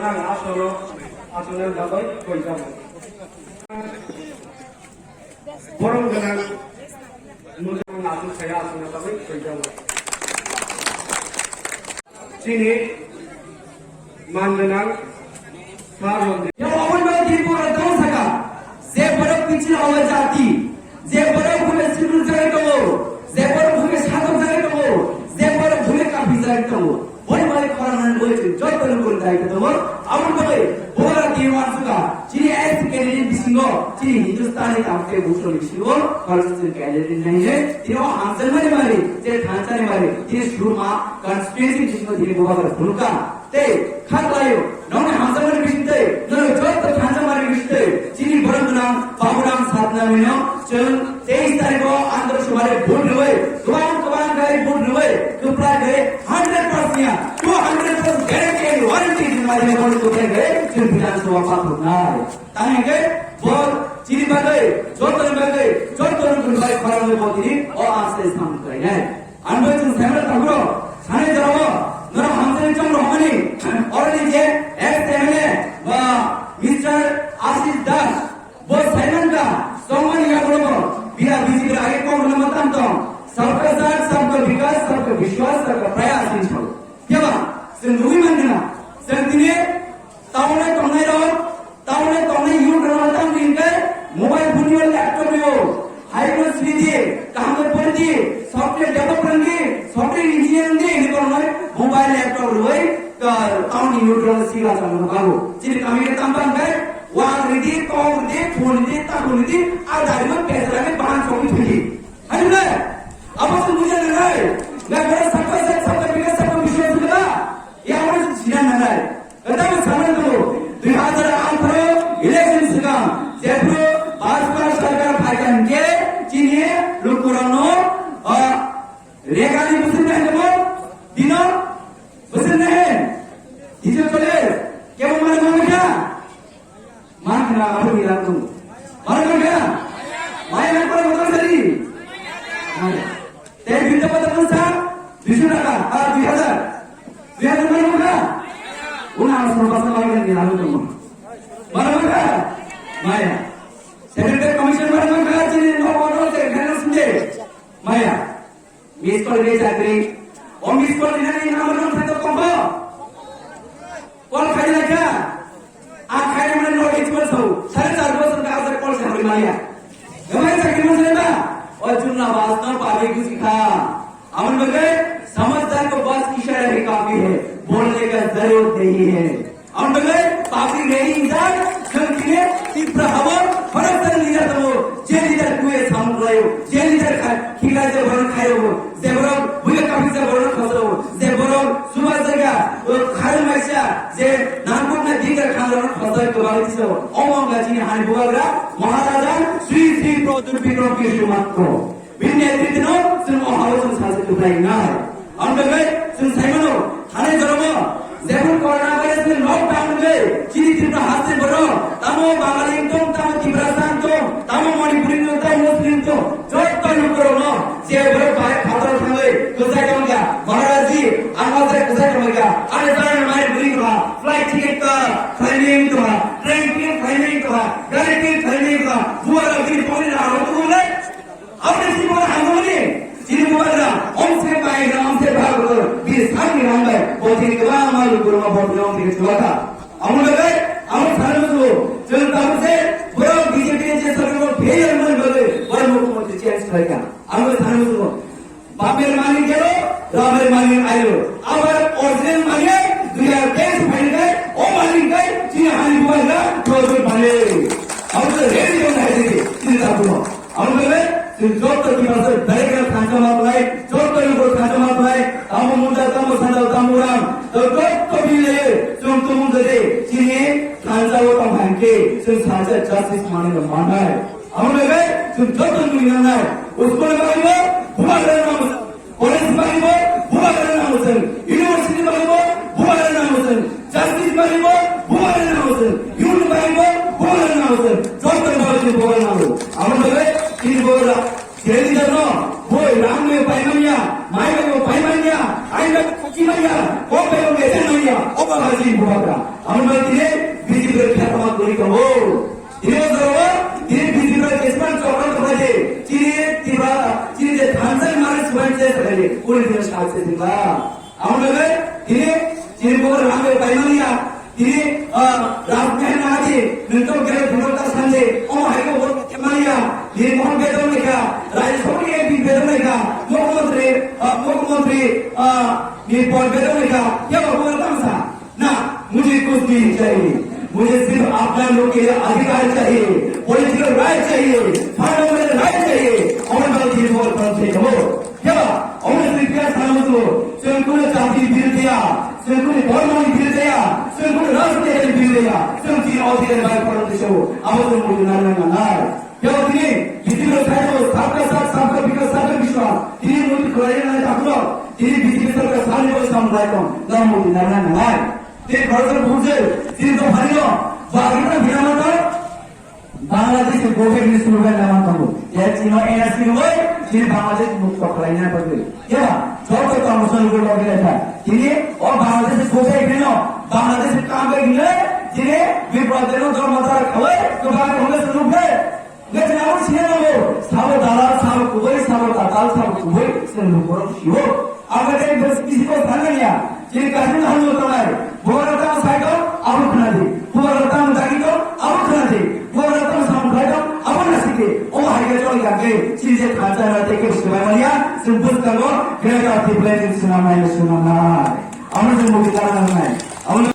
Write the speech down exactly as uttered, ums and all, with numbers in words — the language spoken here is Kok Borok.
Ang aswkno, aswkno bagwi koi jago. Borom gwnang mujang aswk saya aswkno bagwi koi jago. Chini man gwnang sir rok. Yang obo no Tripura dong saka. Je borok pichil hawa jati, je borok bumi sikruk jagwi tongo, je borok bumi satok jagwi tongo, je borok bumi kaphi jagwi tongo. Boni bagwi khorang nani bagwi chwng joto ni bagwi daitw tongo. Aboni bagwi bora tini uansukha, chini S C candidate bisingo, chini Hindustani tamkhe buktoni bisingo, khoroksa chwng candidate nainai, tini o hamjakmani bagwi, je thansa ni bagwi, tini Surma constituency bisingo tini bubagra phunukha. Tei kha khlaio, nongni hamjakmani bisingtwi, norok joto thansa mani bisingtwi, chini borok gwnang Baburam Satnamino chwng teis tarikho Andhra Sabhare vote rwui, kwbang kwbang khe vote rwui, kwplai khe hundred percent ya, two hundred percent guarantee and warranty rwui, kwplai khe chwng Bidhan Sabha pathoknai. Tamo hwnkhe bo chini bagwi, jotoni bagwi, jotoni bagwi khorang bo tini o asai samung khlainai. Ang bai chwng saimano tabukro, sanai jorao, norok hamjakni chong rohormani, oroni je ex M L A ba Mister Ashish Das, bo saimankha, chongmani yagulobo, bia B J P age kok rwna ma tam tong, sabka saath, sabka vikas, sabka vishwas, sabka prayas hinwi sao. Phiya ba, chwng nugwi mankha na, chwng tini Tabukno tongnai rok, tabukno tongnai youth rok tamo hwnkhe mobile phone yo, laptop yo, hai phano sridi, kaham khe poridi, software develop rwdi, software engineer wngdi, hwnwi tongnai mobile laptop rwui, ah, tamoni youth rok sikla chwng bago. Chini kami khe tamo hwnkhe wang ridi, tok ridi, phone ridi, tabuk ridi, a dari no pesa rani bahan chokwi thwidi. Hai le, abo se mujhe nangnai, na gore sabka saath, sabka vikas, sabka vishwas wngkha, ya abo se sina nangnai. Kwtal sanai tongo, dui hazar atharo election swkang, jephru Bhajpa sarkar phaikha hinkhe chini lukurokno, ah, regani bwswk nai tongo, dino bwswk nai, dijo chole, kebo mani mangkha, mangkha abo ni lang tongo. Mani mangkha, maya nang kora motor sari. Maya. Tei bini bata bwsa duiso taka, ah, dui hazar. Dui hazar mani mangkha? Una ang soro basa mani mangkha, ni lalu tongmo. Mani mangkha? Maya. Secretary commission mani mangkha, chini no order se, khaina sinde. Maya. Miss call ni chakri. O miss call ni nani number no thangto tongbo. Call khai lai kha. A khai mane no expert sao. Sare char bosor ka asar call se hamri maya. Gamai chakri mo se na. O chunna bas no pabi kusi kha. Amon bagai samajhdar ko bas ishara hi kafi hai. Bolne ka zarurat nahi hai. Amon bagai public rally rijak, chwng tini Tripura habo khoroksa leader tongo, je leader kuye samung khlaio, je leader kha-, khiklai je borok khaio, je borok buya kaphi je borok khosao, je borok suba jaga, o kharwi maisa, je nangkukna dikar khangrok khosai kwbangwi tisao. Omo wngkha chini hani bubagra Maharaja Sri Sri Pradyot Bikram Kishore Mahaprabhu. Bini netrito no chwng o hao chwng sachi kwplai wngnai. Ang bagwi chwng sai mano, thani joramo, jemon corona virus ni lockdown wngwi chini Tripura haste borok, tamo Bangali wngtong, tamo Tiprasa wngtong, tamo Manipuri wngtong, tamo Muslim wngtong, joto lukurokno je borok bahai phataro thangwi kwchai tongkha, Maharaji, ang o jaga kwchai tongkha, ani jani mai bwrwi tongkha, flight ticket ka khlaimani wngtongkha, train ticket khlaimani wngtongkha, gari ticket khlaimani wngtongkha, buarok bini pokni rang rok tubunai. Aboni simi wngkha hamjakmani, chini bubagra, omse bai, omse bhagwat, bini sakni rang bai, bo chini kwbangma lukurokno bo chini omse khe chulaka. Amo bagwi, amo sana musugo, chwng tabuk se, borok B J P ni je sarkar failure wngmani bagwi, borok mukhyamantri change khlaikha. Amo sana musugo, bapni malik gelo, ramni malik ailo. Abar original malik, dui hajar teis phaini kai, o malik kai, chini hani bubagra, Pradyot malik. Amo ready wng hai chini, chini tabuk. Ang bele, chwng joto Tiprasa direct khe thansa ma phlai, joto ni bo thansa ma phlai, tamo Munda, tamo Sandal, tamo Uram, to joto bini le, chwng tumung jodi, chini thansa o tong hangke, chwng thansa justice mani no manai. Ang bele, chwng joto ni nangnai, uskul ni bagwi bo, bubagra nang, college ni bagwi bo, bubagra nang chwng, university ni bagwi bo, bubagra nang chwng, justice bagwi bo, bubagra nang chwng, youth ni bagwi bo, bubagra nang chwng, joto ni bagwi chwng bubagra nango. Ang bele, chini bubagra, Chini leader no, boi rang bai paimanya, mai bai paimanya, ain bai kimanya, kok bai bai manya, oba haji bubagra. Ang bai Uri dino sakse dima. Amon bebe, dini, dini bukan rambe paimania. Dini, ah, Rajmehel Nadi, nento gere bukan ta sanje, omo haiko bukan temania. Dini mohon bedon leka, Rajya Sabha M P bedon leka, Mukhyamantri, ah, Mukhyamantri, ah, ni pod bedon leka, ya bukan tamsa. ना, मुझे कुछ नहीं चाहिए। मुझे सिर्फ अपना लोग के लिए अधिकार चाहिए, पॉलिटिकल राइट चाहिए, फंडामेंटल राइट चाहिए। और मैं ये बोल बंद से कहो, क्या? और मैं सिर्फ क्या समझ लो? सिर्फ कोई जाति बिल दिया, सिर्फ कोई धर्म बिल दिया, सिर्फ कोई राष्ट्रीय बिल दिया, सिर्फ जी और जी भाई पर देशो। अब तो मुझे ना ना ना। Tei tini B J P rok sai rok sabka sath, sabka bikas, sabka bishwas. Tini modi khwlai nai takhuk rok. Tini B J P sarkar sani bo samung lai tong. Nang modi nang nang nai. Tini khoroksa bujhe, tini to phani no. Bagwi na bina mata. Bangladesh ni government ni slogan naman tongo. Ya chino N R C roi, tini Bangladesh mukto khwlai na bagwi. Ya, joto tamo sani go logi lai tha. Tini o Bangladesh ni government no, Bangladesh ni kam bai hinai, tini Biplab Deb no job mata khwlai, to bagwi hwnle sunuk de. Hingke chwng abo sina nango, sabo dalal, sabo kubui, sabo tatal, sabo kubui, chwng lukurok sio. Abo tei bisi ko sanani ya, chini kasing hanu tongnai, bubagra tamo sai tong, abo khna di, bubagra tamo dagi tong, abo khna di, bubagra tamo samung khlai tong, abo na sike, o hai khe choli kha khe, chini je thansa na tei kebo swbai manya, chwng bwskango, Greater Tipraland chwng swnam nai, swnam nai. Amo chwng mukti tara nai. Amo